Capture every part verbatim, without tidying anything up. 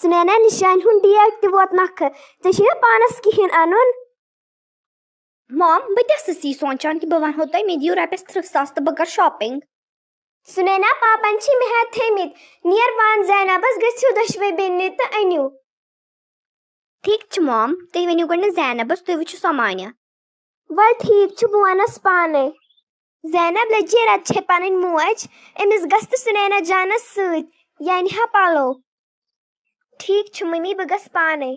سُنینا، نِشانہِ ہُنٛد ڈیٹ تہِ ووت نکھٕ۔ ژےٚ چھُے نا پانس کِہیٖنۍ اَنُن؟ مام، بہٕ تہِ ٲسٕس یی سونٛچان کہِ بہٕ وَنہو تۄہہِ، مےٚ دِیِو رۄپیَس تٕرٛہ ساس تہٕ بہٕ کَرٕ shopping۔ سُنینا، پاپن چھِ مےٚ ہٮ۪تھ تھٲمٕتۍ۔ نیر وَن زینبس، گٔژھِو دۄشوے بیٚنہِ تہٕ أنِو۔ ٹھیٖک چھُ مام، تُہۍ ؤنِو گۄڈٕنٮ۪تھ زینبس، تُہۍ وٕچھِو سۄ مانہِ۔ وَل ٹھیٖک چھُ، بہٕ وَنس پانے۔ زینب لٔجے رَتہٕ چھے پنٕنۍ موج، أمِس گژھِ تہٕ سُنینا جانس سۭتۍ، یہِ اَنہِ ہا پَلو۔ ٹھیٖک چھُ مٔمی، بہٕ گژھٕ پانے۔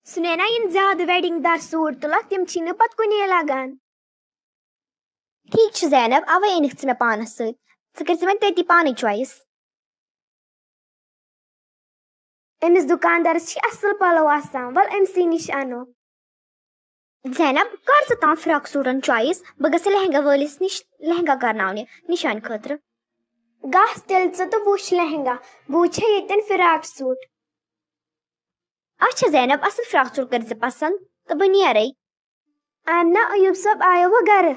سُنینا، یِم زیادٕ wedding دار suit تُلکھ، تِم چھی نہٕ پتہٕ کُنے لگان۔ ٹھیٖک چھُ زینب، اَوَے أنِکھ ژٕ مےٚ پانَس سۭتۍ۔ ژٕ کٔرۍ زِ وۄنۍ تٔتی پانَے choice۔ أمِس دُکاندارَس چھِ اَصٕل پَلو آسان، وَل أمۍ سٕے نِش اَنو۔ زینب، کر ژٕ تام فراک سوٗٹن choice، بہٕ گژھٕ لہنگا وٲلِس نِش لہنگا کرناونہِ نِشانہِ خٲطرٕ۔ گژھ تیٚلہِ ژٕ تہٕ وٕچھ لہنگا، بہٕ وٕچھے ییٚتٮ۪ن فراک سوٗٹ۔ اچھا زینب، اصل فراک سوٗٹ کٔرۍ زِ پسند تہٕ بہٕ نیرے۔ آمنہ، ایوب صٲب آیو وۄنۍ گرٕ؟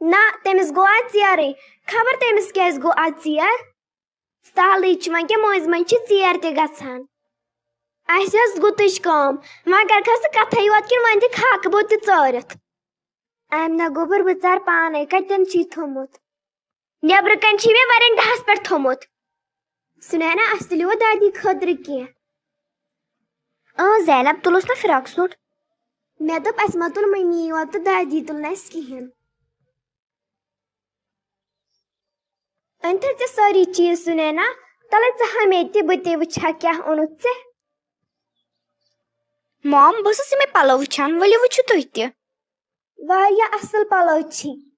نہ، تٔمِس گوٚو آز ژیرٕے۔ خبر تٔمِس کیازِ گوٚو آز ژیر؟ سہلٕے چھُ، وۄنۍ کیٛاہ مٔنٛزۍ مٔنٛزۍ چھِ ژیر تہِ گژھان۔ اَسہِ ٲس گُتٕج کٲم، وۄنۍ کَرکھا ژٕ کَتھَے یوت کِنہٕ وۄنۍ دِکھ ہاکہٕ بوٚد تہِ ژٲرِتھ؟ آمنہ گوٚبُر، بہٕ ژارٕ پانَے کَتٮ۪ن چھُے تھوٚمُت۔ نیٚبرٕ کَنہِ چھُے مےٚ وَرَنڈَہَس پٮ۪ٹھ تھوٚمُت۔ سُنینا، اَسہِ تُلِو وۄنۍ دادی خٲطرٕ کینٛہہ۔ اۭں زینب، تُلُس نہ فراک سوٗٹ۔ مےٚ دوٚپ اَسہِ ما تُل مٔمی یوت تہٕ دادی تُل نہٕ اَسہِ کِہیٖنۍ۔ أنۍ تھٲے ژےٚ سٲری چیٖز سُنینا، تَلَے ژٕ ہا مےٚ تہِ، بہٕ تہِ وٕچھِ ہا کیٛاہ اوٚنُتھ ژےٚ۔ مام، بہٕ ٲسٕس یِمَے پَلو وٕچھان، ؤلِو وٕچھِو تُہۍ تہِ۔ واریاہ اَصٕل پَلو چھی۔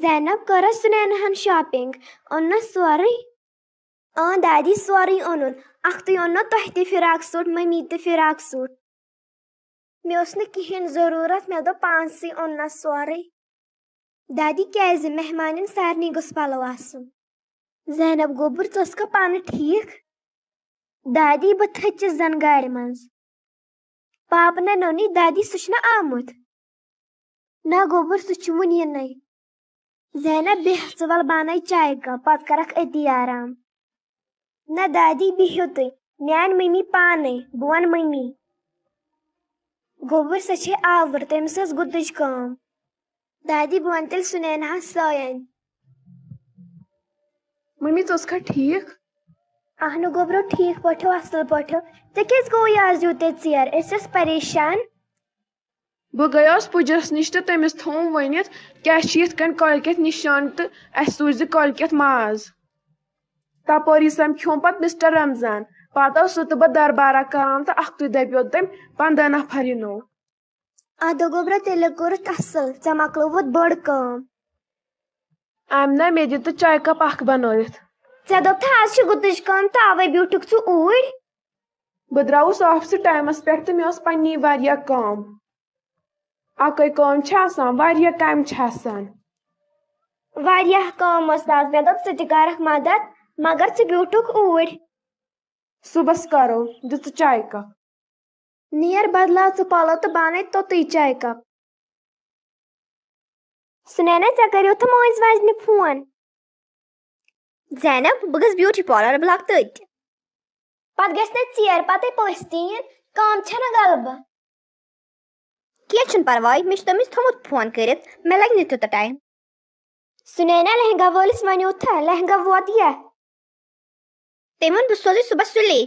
زینب کٔر حظ سُنیناہَن shopping، اوٚننَس سورُے؟ اۭں دادی، سورُے اوٚنُن۔ اَکھتُے اوٚن نہ تۄہہِ تہِ فراک سوٗٹ، مٔمی تہِ فراک سوٗٹ۔ مےٚ اوس نہٕ کِہیٖنۍ ضروٗرت، مےٚ دوٚپ پانسٕے اوٚن نہ سورُے۔ دادی، کیٛازِ؟ مہمانن سارنٕے گوٚژھ پَلو آسُن۔ زینب گوٚبُر، ژٕ ٲسکھا پانہٕ ٹھیٖک؟ دادی، بہٕ تھٔچِس زَن گاڑِ منٛز۔ پاپہٕ نہ نوٚنُے، دادی، سُہ چھُنہ آمُت؟ نہ گوٚبُر، سُہ چھُ وُنہِ یِنَے۔ زینب، بیٚہہ ژٕ، وَل بہٕ اَنَے چایہِ کپ، پَتہٕ کَرَکھ أتی آرام۔ نہ دادی، بِہِو تُہۍ، مےٚ اَنہِ مٔمی پانَے، بہٕ وَنہٕ مٔمی۔ گوٚبُر، سۄ چھے آوُر، تٔمِس ٲس گُتٕج کٲم۔ دادی، بہٕ وَنہٕ تیٚلہِ سُنیناہَس سۄے اَنہِ۔ مٔمی، ژٕ ٲسکھا ٹھیٖک؟ اَہنُو گوٚبرو، ٹھیٖک پٲٹھۍ، اَصٕل پٲٹھۍ۔ ژےٚ کیٛازِ گوٚوُے آز یوٗتاہ ژیر؟ أسۍ ٲسۍ پریشان۔ بہٕ گٔیوس پُجرس نِش تہٕ تٔمِس تھوٚوُم ؤنِتھ، کیٛاہ چھِ یِتھ کٔنۍ کٲلۍ کٮ۪تھ نِشان تہٕ اَسہِ سوٗزِ کٲلۍ کٮ۪تھ ماز۔ تَپٲری سَمکھیوم پَتہٕ مسٹر رمضان۔ پَتہٕ ٲس سُہ تہٕ بہٕ دربارہ کران تہٕ اَکھتُے دَپیو تٔمۍ، "پنٛداہ نفر یِنو۔" اَدٕ گوٚبرا، تیٚلہِ کوٚرُتھ اَصٕل، ژےٚ مۄکلٲوٕتھ بٔڑ کٲم۔ آمنہ، مےٚ دِ تہٕ چایہِ کپ اکھ بنٲوِتھ۔ ژےٚ دوٚپتھا آز چھِ گُتٕج کٲم تہٕ اَوَے بیوٗٹھُکھ ژٕ اوٗرۍ۔ بہٕ درٛاوُس آفسہٕ ٹایمس پٮ۪ٹھ تہٕ مےٚ ٲس پننی واریاہ کٲم۔ اکٲے کٲم چھِ آسان، واریاہ کامہِ چھِ آسان۔ واریاہ کٲم ٲس آز، مےٚ دوٚپ ژٕ تہِ کرکھ مدد، مگر ژٕ بیوٗٹھُکھ اوٗرۍ۔ صُبحس کرو، دِ ژٕ چایہِ کپ۔ نیر بدلاو ژٕ پلو تہٕ بہٕ انے توٚتُے چایہِ کپ۔ سُنینا، ژےٚ کریوتھٕ مٲنٛزِ واجنہِ فون؟ زینب، بہٕ گٔژھٕس beauty parlour، بہٕ لاگہٕ تٔتۍ۔ پتہٕ گژھِ نہ ژیر، پتے پٔژھۍ تہِ یِن، کٲم چھےٚ نہ غلبہٕ۔ کینٛہہ چھُنہٕ پرواے، مےٚ چھُ تٔمِس تھوٚمُت فون کٔرِتھ، مےٚ لگہِ نہٕ تیوٗتاہ ٹایم۔ سُنینا، لہنگا وٲلِس ونیو تھا، لہنگا ووت یا؟ تٔمۍ ووٚن، بہٕ سوزے صُبحس سُلے۔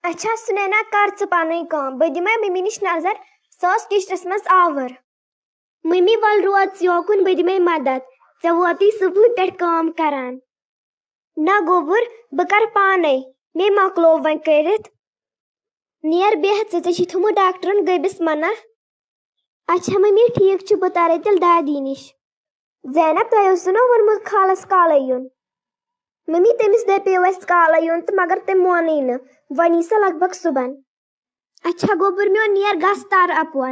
اچھا سُنینا، کر ژٕ پنٕنۍ کٲم، بہٕ دِمے مٔمی نِش نظر، سۄ ٲس کچنس منٛز آوُر۔ مٔمی، ول روز یوکُن، بہٕ دِمے مدد، ژےٚ ووتُے صُبحہٕ پٮ۪ٹھ کٲم کران۔ نہ گوٚبُر، بہٕ کرٕ پانے، مےٚ مۄکلوو وۄنۍ کٔرِتھ۔ نیر بیٚہہ ژٕ، ژےٚ چھُے تھوٚمُت ڈاکٹرن گٔبِس منع۔ اچھا مٔمی، ٹھیٖک چھُ، بہٕ ترے تیٚلہِ دادی نِش۔ زینب، تۄہہِ اوسوٕ نا ووٚنمُت خالس کالے یُن؟ مٔمی، تٔمِس دپیو اَسہِ کالے یُن تہٕ مگر تٔمۍ مونُے نہٕ، وۄنۍ یی سۄ لگ بگ صُبحن۔ اچھا گوٚبُر میون، نیر گژھ تر اپور۔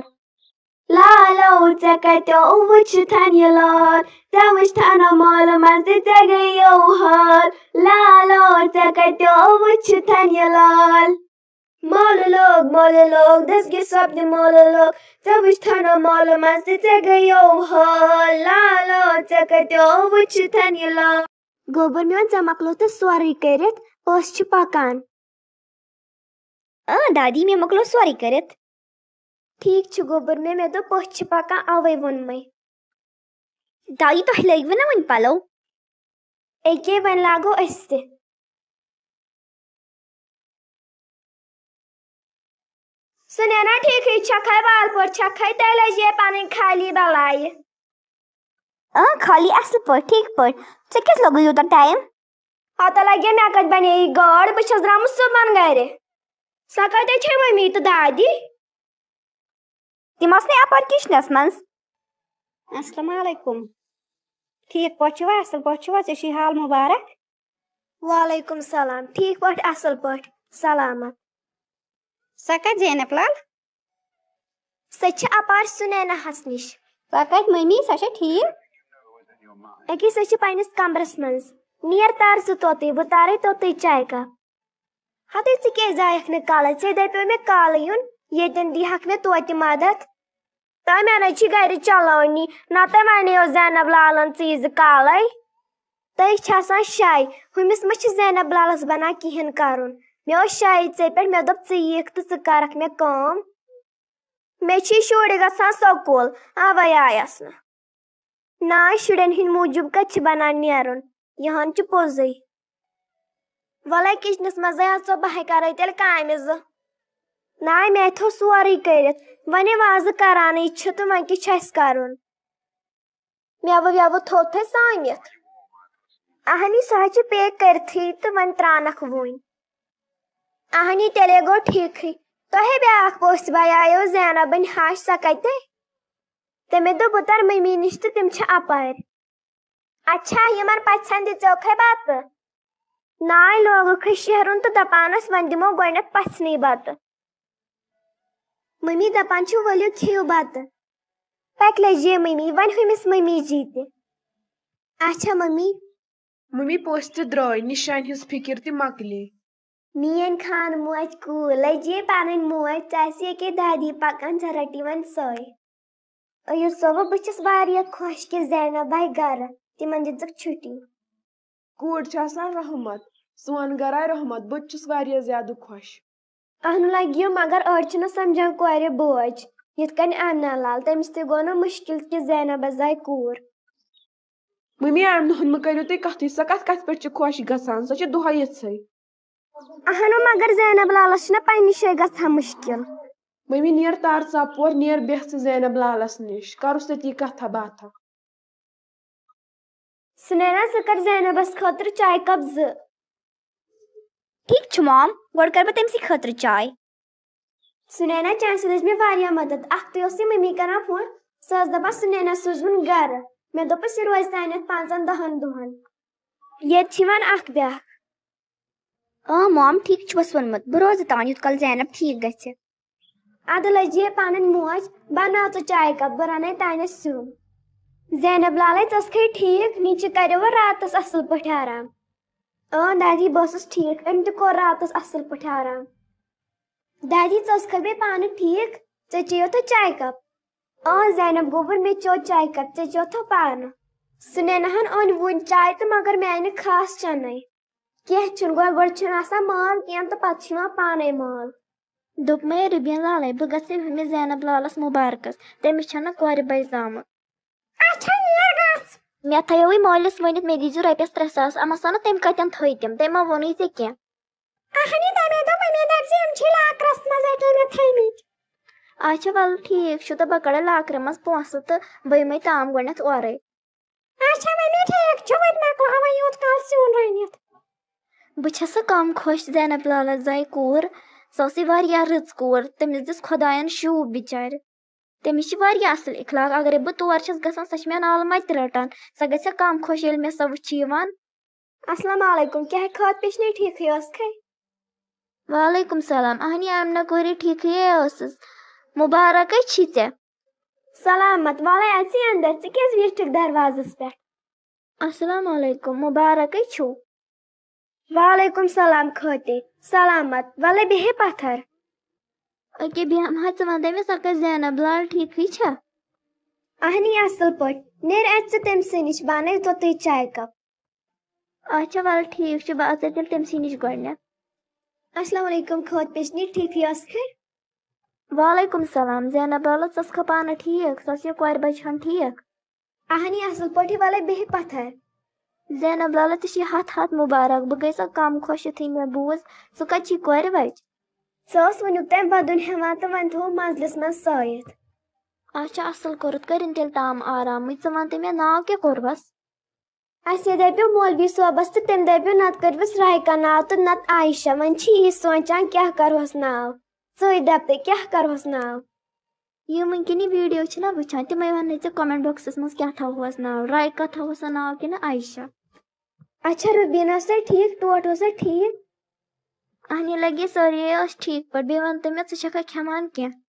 لالو ژےٚ کتیو وٕچھتھن یہِ لال، ژےٚ وٕچھتھن مالہٕ منٛزٕ ژےٚ گٔیو حال۔ لالو ژےٚ کتیو وٕچھتھن یہِ لال۔ مولہٕ لوگ، مولہٕ لوگ، دٔسگہِ سۄپدِ مولہٕ لوگ، ژےٚ وٕچھتھن مالہٕ منٛزٕ ژےٚ گٔیو حال۔ لالو ژےٚ کتیو وٕچھتھن یہِ لال۔ گوٚبُر میون، ژےٚ مۄکلوتھٕ سورُے کٔرِتھ، پٔژھۍ چھِ پکان۔ اۭں دادی، مےٚ مۄکلو سورُے کٔرِتھ۔ ٹھیٖک چھُ گوٚبُر، مےٚ، مےٚ دوٚپ پٔژھۍ چھِ پکان، اوے ووٚنمَے۔ دادی، تۄہہِ لٲگِوٕ نا وۄنۍ پلو؟ أکے، وۄنۍ لاگو أسۍ تہِ۔ سُنینا، ٹھیٖکھٕے چھکھے، وال پٲٹھۍ چھکھے، تیٚلہِ لٔج یہِ پنٕنۍ خالی بلایہِ۔ اۭں، خالی اصل پٲٹھۍ، ٹھیٖک پٲٹھۍ۔ ژےٚ کیٛاہ لوٚگُے یوٗتاہ ٹایم؟ ہتہٕ لگے، مےٚ کتہِ بنے یہِ گٲڑ، بہٕ چھس درامٕژ صُبحن گرِ۔ سۄ کتہِ چھے ممی تہٕ دادی؟ تِم آسنٕے اپٲرۍ کچنس منٛز۔ السلام علیکم۔ ٹھیٖک پٲٹھۍ چھِوا؟ اصل پٲٹھۍ چھِوا؟ ژےٚ چھُے حال مُبارک۔ وعلیکم السلام۔ ٹھیٖک پٲٹھۍ، اصل پٲٹھۍ، سلامت۔ سۄ کتہِ زینب لال؟ سۄ چھِ اپارِ سُنیناہس نِش۔ سۄ کتہِ ممی؟ سۄ چھےٚ ٹھیٖک؟ أکے، سۄ چھِ پننِس کمرس منٛز۔ نیر تار ژٕ توٚتُے، بہٕ تارے توٚتُے چایہِ کپ۔ ہتے، ژٕ کیٛازِ آیکھ نہٕ کالے؟ ژےٚ دپیو مےٚ کالہٕ یُن، ییٚتٮ۪ن دیٖہکھ مےٚ توتہِ مدد۔ تۄہہِ مےٚ نَے چھِ گرِ چلاونی، نتہٕ وَنیو زینب لالن ژیٖزِ کالے۔ تۄہہِ چھِ آسان شے، ہُمِس ما چھِ زینب لالس بنان کِہیٖنۍ کرُن؟ مےٚ اوس شے ژےٚ پٮ۪ٹھ، مےٚ دوٚپ ژٕ یِکھ تہٕ ژٕ کرکھ مےٚ کٲم۔ مےٚ چھِ شُرۍ گژھان سکوٗل، اوے آیس نہٕ۔ نہ، شُرٮ۪ن ہٕنٛدۍ موٗجوٗب کتہِ چھِ بنان نیرُن؟ یِہن چھُ پوٚزُے۔ وَلَے کِچنَس منٛزٕے اَژو، بہٕ ہے کَرَے تیٚلہِ کامہِ زٕ۔ ناے، مےٚ تھوٚو سورُے کٔرِتھ، وۄنۍ یہِ وازٕ کَرانٕے چھِ تہٕ وۄنۍ کیٛاہ چھُ اَسہِ کَرُن؟ مٮ۪وٕ وٮ۪وٕ تھوٚو تھَے سٲنِتھ۔ اَہنی، سُہ حظ چھِ پیک کٔرِتھٕے تہٕ وۄنۍ ترٛاونَکھ وُنۍ۔ اَہنی، تیٚلے گوٚو ٹھیٖکھٕے۔ تۄہے بیٛاکھ پوٚژھ بَیایو زینبٕنۍ ہَش، سۄ کَتہِ؟ تٔمۍ دوٚپ، بہٕ تَرٕ مٔمی نِش تہٕ تِم چھِ اَپارِ۔ اچھا، یِمن پژھٮ۪ن دِژیوکھے بتہٕ؟ ناے، لوگُکھے شیرُن تہٕ دپان ٲسۍ، وۄنۍ دِمو گۄڈٕنٮ۪تھ پژھنٕے بتہٕ۔ ممی دپان چھِ، ؤلِو کھیٚیِو بتہٕ۔ پتہٕ لٔجے ممی، وۄنۍ ہُمِس ممی جی تہِ۔ اچھا ممی۔ ممی پوٚژھ تہِ درٛاے، نِشانہِ ہٕنٛز فِکِر تہِ مۄکلے۔ میٲنۍ خان موج کوٗر، لٔجے پنٕنۍ موج، ژےٚ آسی ییٚکیٛاہ دادی پکان، ژےٚ رٹی وۄنۍ سۄے۔ ایوب صٲبہ، بہٕ چھَس واریاہ خۄش کہِ زینب آیہِ گرٕ، تِمن دِژٕکھ چھُٹی۔ کوٗر چھِ آسان رحمت، سون گرٕ آیہِ رحمت، بہٕ تہِ چھُس واریاہ زیادٕ خۄش۔ اہن لگیو، مگر أڑۍ چھِنہٕ سمجھان کورِ بوج، یِتھ کٔنۍ آمنہ لال، تٔمِس تہِ گوٚو نہٕ مُشکِل کہِ زینبس آیہِ کوٗر۔ ممی، آمنہ ہُنٛد مہٕ کٔرِو تُہۍ کتھٕے، سۄ کتھ کتھ پٮ۪ٹھ چھِ خۄش گژھان، سۄ چھِ دۄہے یِژھٕے۔ اہنو، مگر زینب لالس چھُنہ پننہِ جایہِ گژھان مُشکِل۔ ممی، نیر تار ژاپور، نیر بیٚہہ ژٕ زینب لالس نِش، کرُس تٔتی کتھا باتھا۔ سُنینا، ژٕ کر زینبس خٲطرٕ چاے کپ زٕ۔ ٹھیٖک چھُ مام، گۄڈٕ کر بہٕ تٔمۍ سٕے خٲطرٕ چاے۔ سُنینا، چانہِ سۭتۍ لٔج مےٚ واریاہ مدد۔ اکھتُے اوس یہِ ممی کران فون، سۄ ٲس دپان سُنینا سوٗزوُن گرٕ۔ مےٚ دوٚپُس یہِ روزِ تانٮ۪تھ پانٛژن دہن دۄہن۔ ییٚتہِ چھِ یِوان اکھ بیٛاکھ۔ اۭں مام، ٹھیٖک چھُوس ووٚنمُت، بہٕ روزٕ تانۍ یوٗت کال زینب ٹھیٖک گژھِ۔ ادٕ لٔجے پنٕنۍ موج، بناو ژٕ چایہِ کپ، بہٕ رنَے تانٮ۪تھ سیُن۔ زینب لالے، ژٕ ٲسکھے ٹھیٖک؟ نیچی کریوٕ راتس اصل پٲٹھۍ آرام؟ اۭں دادی، بہٕ ٲسٕس ٹھیٖک، أمۍ تہِ کوٚر راتس اصل پٲٹھۍ آرام۔ دادی، ژٕ ٲسکھے بیٚیہِ پانہٕ ٹھیٖک؟ ژےٚ چیٚیوتھا چایہِ کپ؟ اۭں زینب گوٚبُر، مےٚ چیوٚو چایہِ کپ، ژےٚ چیوٚوتھا پانہٕ؟ سُنیناہن أنۍ وُنۍ چاے تہٕ مگر مےٚ آیہِ نہٕ خاص چنَے۔ کینٛہہ چھُنہٕ، گۄڈٕ گۄڈٕ چھُنہٕ آسان مٲل کینٛہہ تہٕ پتہٕ چھُ یِوان پانے مٲل۔ دوٚپمَے رُبیٖن لالے، بہٕ گژھٕ ہُمِس زینب لالس مُبارکس، تٔمِس چھَنہٕ کورِ بچ زامٕژ۔ اچھا، نیر گژھ۔ مےٚ تھایوٕے مٲلِس ؤنِتھ، مےٚ دیٖزِ رۄپیَس ترٛےٚ ساس، اما سا نہٕ تٔمۍ کَتٮ۪ن تھٲے تِم، تٔمۍ ما ووٚنُے ژےٚ کینٛہہ؟ اہنی، تَمے دوٚپ، أمۍ دَپہِ زِ یِم چھِ لاکرَس منٛز، أتۍ أنِتھ تھٲیمٕتۍ۔ اچھا، وَلہٕ ٹھیٖک چھُ، تہٕ بہٕ کَڑٕ لاکرٕ منٛز پونٛسہٕ تہٕ بہٕ یِمَے تام گۄڈٕنٮ۪تھ اورَے۔ اچھا ممی، ٹھیٖک چھُ، وۄنۍ مۄکلاوان یوٗت کال سیُن رٔنِتھ۔ بہٕ چھَس سا کم خۄش زینب لالس زایہِ کوٗر، سۄ ٲسٕے واریاہ رٕژ کوٗر، تٔمِس دِژ خۄدایَن شوٗب بِچارِ۔ تٔمِس چھِ واریاہ اَصٕل اخلاق، اگرے بہٕ تور چھَس گژھان، سۄ چھِ مےٚ نالہٕ مَتہِ رَٹان، سۄ گژھِ ہا کم خۄش ییٚلہِ مےٚ سۄ وٕچھِ یِوان۔ السلام علیکم، کیٛاہ خٲط پیچھنے ٹھیٖکھٕے ٲسکھے؟ وعلیکم سلام، اہنی آمنہ کورِ ٹھیٖکھٕے ٲسٕس، مُبارکے چھی ژےٚ۔ سلامت، وَلَے اَژٕے اندر، ژٕ کیٛازِ ویٖٹھِکھ دروازس پٮ۪ٹھ؟ السلام علیکم، مُبارکے چھُو۔ وعلیکم سلام خٲتے، سلامت، وَلَے بیٚہے پتھر۔ أکے بیٚہم ہا، ژٕ وَن تہٕ مےٚ، سۄ کَتھ زینب لال ٹھیٖکھٕے چھا؟ اہنی اصل پٲٹھۍ، نیر اَژ ژٕ تٔمۍ سٕے نِش، بہٕ اَنَے توٚتُے چایہِ کپ۔ اچھا، وَلہٕ ٹھیٖک چھُ، بہٕ اَژٕ تیٚلہِ تٔمۍ سٕے نِش گۄڈٕنٮ۪تھ۔ السلام علیکم خٲطۍ پیچنی، ٹھیٖکھٕے ٲسکھٕ؟ وعلیکم السلام زینب لالا، ژٕ ٲسکھا پانہٕ ٹھیٖک؟ ژٕ ٲسکھا کورِ بَچہِ ہن ٹھیٖک؟ اہنی اصل پٲٹھی، وَلَے بیٚہہِ پَتھر۔ زینب لالا، ژےٚ چھِ ہَتھ ہَتھ مُبارک، بہٕ گٔیَس کَم خۄش یُتھُے مےٚ بوٗز ژٕ کَتہِ چھِ کورِ بَچہِ۔ سۄ ٲس وٕنیُک تام وَدُن ہٮ۪وان تہٕ وۄنۍ تھوٚو منزلِس منٛز سٲیِتھ۔ اچھا، اصل کوٚرُتھ، کٔرِن تیٚلہِ تام آرامٕے۔ ژٕ وَن تہٕ مےٚ ناو کیٛاہ کوٚروَس؟ اَسہِ دَپیو مولوی صٲبَس تہٕ تٔمۍ دَپیو نَتہٕ کٔرۍوُس رایکا ناو تہٕ نَتہٕ عایشہ۔ وۄنۍ چھِ یی سونٛچان کیٛاہ کَرٕہوس ناو۔ ژٕے دَپ تہٕ کیٛاہ کَرٕہوس ناو؟ یِم وٕنکٮ۪ن یہِ ویٖڈیو چھِنہ وٕچھان، تِمَے وَنَے ژےٚ comment boxس منٛز کیٛاہ تھاوہوس ناو، رایکا تھاوہوسا ناو کِنہٕ عایشہ؟ اچھا، روبیٖنا ٲسا ٹھیٖک؟ ٹوٹھ اوسا ٹھیٖک؟ اَہنہِ لَگے سٲری ٲس ٹھیٖک پٲٹھۍ۔ بیٚیہِ وَن تہٕ مےٚ، ژٕ چھَکھا کھٮ۪وان کینٛہہ؟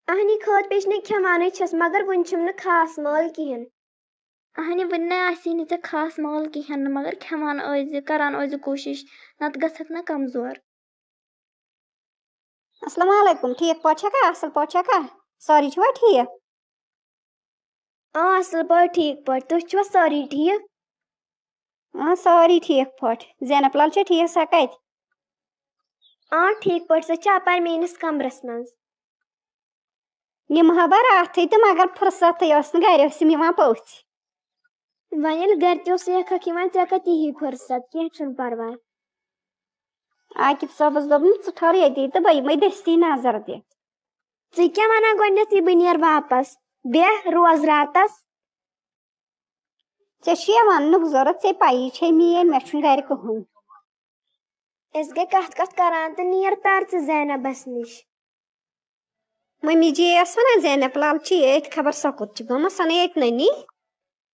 اَہنہِ خٲطۍ پیچنہِ کھٮ۪وانٕے چھَس، مگر وٕنہِ چھُم نہٕ خاص مٲل کِہیٖنۍ۔ اَہنہِ وٕنہِ نَے آسہِ نہٕ ژےٚ خاص مٲل کِہیٖنۍ نہٕ، مگر کھٮ۪وان ٲسۍ زِ، کَران ٲسۍ زِ کوٗشِش، نَتہٕ گژھکھ نہ کمزور۔ السلام علیکم، ٹھیٖک پٲٹھۍ چھَکھا؟ اَصٕل پٲٹھۍ چھَکھا؟ سٲری چھِوا ٹھیٖک؟ آ، اَصٕل پٲٹھۍ، ٹھیٖک پٲٹھۍ۔ تُہۍ چھِوا سٲری ٹھیٖک؟ آ، سٲری ٹھیٖک پٲٹھۍ۔ زینب لال چھا ٹھیٖک؟ سۄ کَتہِ؟ آ، ٹھیٖک پٲٹھۍ۔ سۄ چھِ اَپارِ میٛٲنِس کَمرَس منٛز۔ نِمہٕ ہا بہٕ راتھٕے تہٕ مگر فرصتٕے ٲس نہٕ گرِ، ٲسِم یِوان پٔژھۍ۔ وۄنۍ ییٚلہِ گرِ تہِ اوسُے اکھ اکھ یِوان، ژےٚ کتہِ یِہی فرصت؟ کینٛہہ چھُنہٕ پرواے۔ عاقب صٲبس دوٚپُن، ژٕ ٹھٔہر ییٚتی تہٕ بہٕ یِمے دٔستی نظر دِتھ۔ ژٕ کیٛاہ ونان گۄڈٕنیتھٕے بہٕ نیرٕ واپس؟ بیٚہہ روز راتس۔ ژےٚ چھُے وننُک ضروٗرت، ژےٚ پَیی چھے میٲنۍ، مےٚ چھُنہٕ گرِ کٕہٕنۍ۔ أسۍ گٔے کتھ کتھ کران تہٕ نیر تر ژٕ زینبس نِش۔ ممی جی ٲس ونان زینب لال چھِ ییٚتۍ، خبر سۄ کوٚت چھِ گٔمٕژ، سۄ نہٕ ییٚتہِ نٔنی۔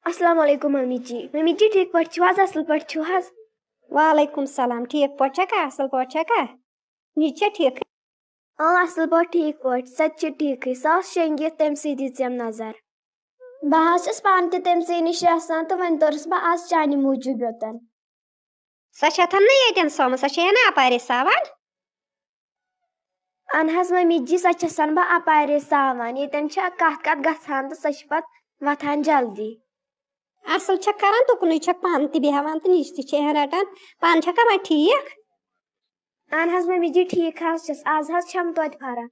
السلام علیکم ممی جی۔ ممی جی، ٹھیٖک پٲٹھۍ چھِو حظ؟ اصل پٲٹھۍ چھِو حظ؟ وعلیکم السلام، ٹھیٖک پٲٹھۍ چھکھا؟ اصل پٲٹھۍ چھکھا؟ نِچ چھا ٹھیٖکھٕے؟ اۭں، اصل پٲٹھۍ ٹھیٖک پٲٹھۍ، سۄ تہِ چھِ ٹھیٖکھٕے۔ سۄ ٲس شیٚنگِتھ، تٔمۍ سٕے دِژ یِم نظر۔ بہٕ حظ چھَس پانہٕ تہِ تٔمۍ سٕے نِش آسان تہٕ وۄنۍ توٚرُس بہٕ آز چانہِ موٗجوٗب یوٚتَن۔ سۄ چھےٚ تھن نہٕ ییٚتٮ۪ن سۄمہٕ، سۄ چھےٚ ہنا اپارے ساوان۔ اہن حظ ممی جی، سۄ چھَسن بہٕ اپارے ساوان۔ ییٚتٮ۪ن چھِ کتھ کتھ گژھان تہٕ سۄ چھِ پتہٕ وۄتھان جلدی۔ اصل چھکھ کران، تُکنُے چھکھ پانہٕ تہِ بیہوان تہٕ نِچ تہِ چھِ رٹان۔ پانہٕ چھکھا وۄنۍ ٹھیٖک؟ اہن حظ ممی جی، ٹھیٖک حظ چھَس۔ آز حظ چھَم توتہِ فرق۔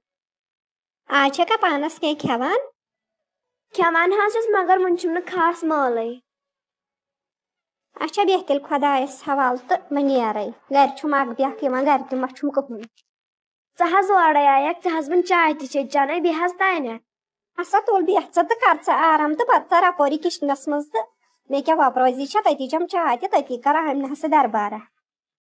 آز چھکھا پانس کینٛہہ کھٮ۪وان؟ کھٮ۪وان حظ چھَس، مگر وُنہِ چھُم نہٕ خاص مٲلٕے۔ اچھا، بیٚہہ تیٚلہِ خۄدایس حوالہٕ تہٕ بہٕ نیرے۔ گرِ چھُم اکھ بیٚکھ یِوان، گرِ تہِ ما چھُم کٕہٕنۍ۔ ژٕ حظ اورے آیکھ، ژےٚ حظ وُنہِ چاے تہِ چھے چنے، بیٚیہِ حظ تانٮ۪تھ۔ اسا تُل بیٚہہ ژٕ تہٕ کر ژٕ آرام تہٕ پتہٕ ژٕ رپوری کِچنس منٛز تہٕ مےٚ کیٛاہ وۄپروزی چھےٚ، تٔتی چٮ۪م چاے تہِ تٔتی کرٕ آمنہ سۭتۍ دربارہ۔